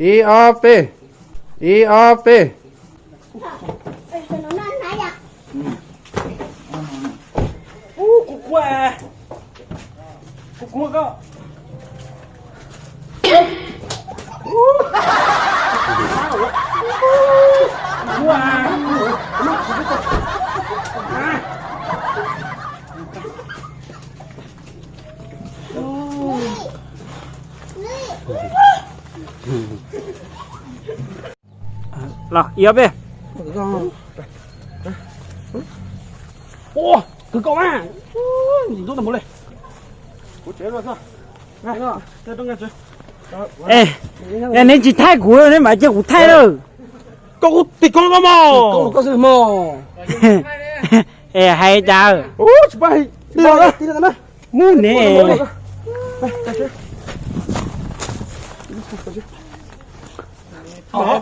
Ib ob peb, ib ob peb. Los ib ob peb. Ua, kwv koj mas. Ntub tau mus li. Es, yog neb tsis thaij kuv, neb mam cia kuv thaij lawm. Koj kuv tig koob koj mog. Es hais cas. Mus ne.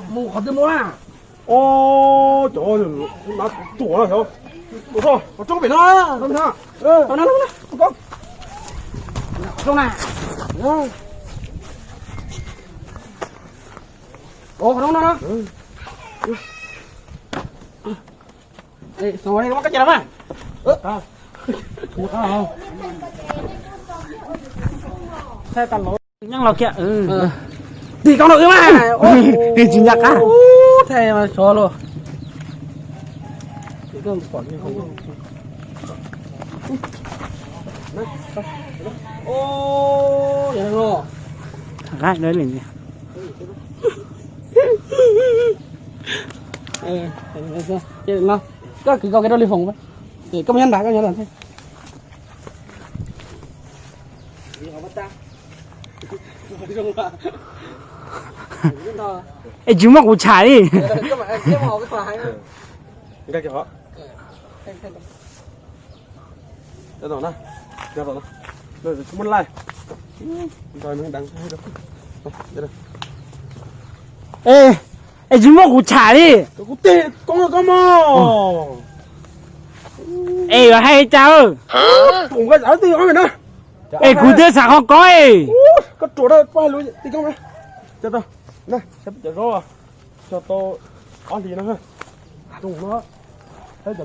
Mus qhov twg mus na? Cov na, tuam na, cov. Mus tso, mus tso pem no. Mus na. Ov, qhov no no. Xav koj ces los mas. Nyeej los kiag. Tig koob no wb mas. Tsis nco qab. Thaij mas sov los. Koj kwv koj kev rau li foom, koj nyob ntawd, koj nyob ntawd thiab. Es tsis muab kuv tsham li. Es, es tsis muab kuv tsham li. Kuv tig koob koj mog. Es yuav hais cas. Es kuv twb xav qhov koob. Koj ruam, tig koob, cov zaub cog tau ob hlis no. Cov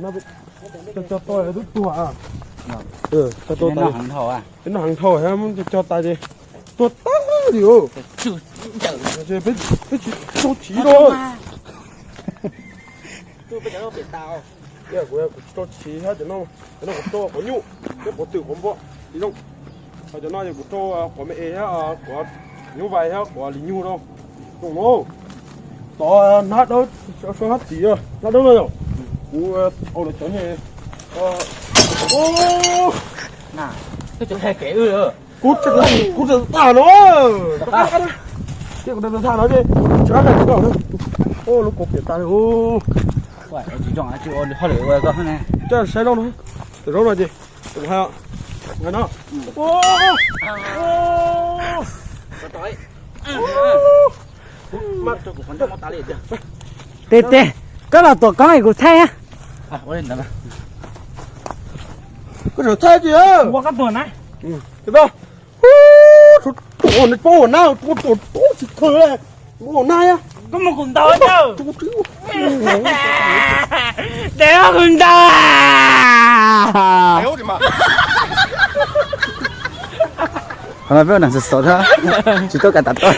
no, cov tau twb tuag. Peb noj heev dhau, cog tas ces tuag tag li. Peb tsis tau tsiv rau. Kuv tsis tau tsiv thiab, cov no kuv rau quav nyuj thiab quav twm quav npua li zoo. Ho cov no yog kuv rau quav me es thiab quav nyuj vais thiab quav lis nyug rau. Zoo no, tod hnab dawb, sab tid hnab dawb no yog kuv au lawv cov nyuj. Kuv, kuv tseem tham no, kuv tseem tham no ces tsis qab hais tsis tau. Lub kaus piam tas li. Coj saib zaub no, zaub no ces kuv hais no. Tes tes, koj los tuam koob es kuv thaij. Koj thaij ces ua koj tuam na. Tes tau. Ua na, ua tuam tsis kawg, ua na. Koj mus kuv ntaus. Tes kuv ntaus. Qhov no peb ua neeg xov xov thiab, tsis tau kam tas tuaj.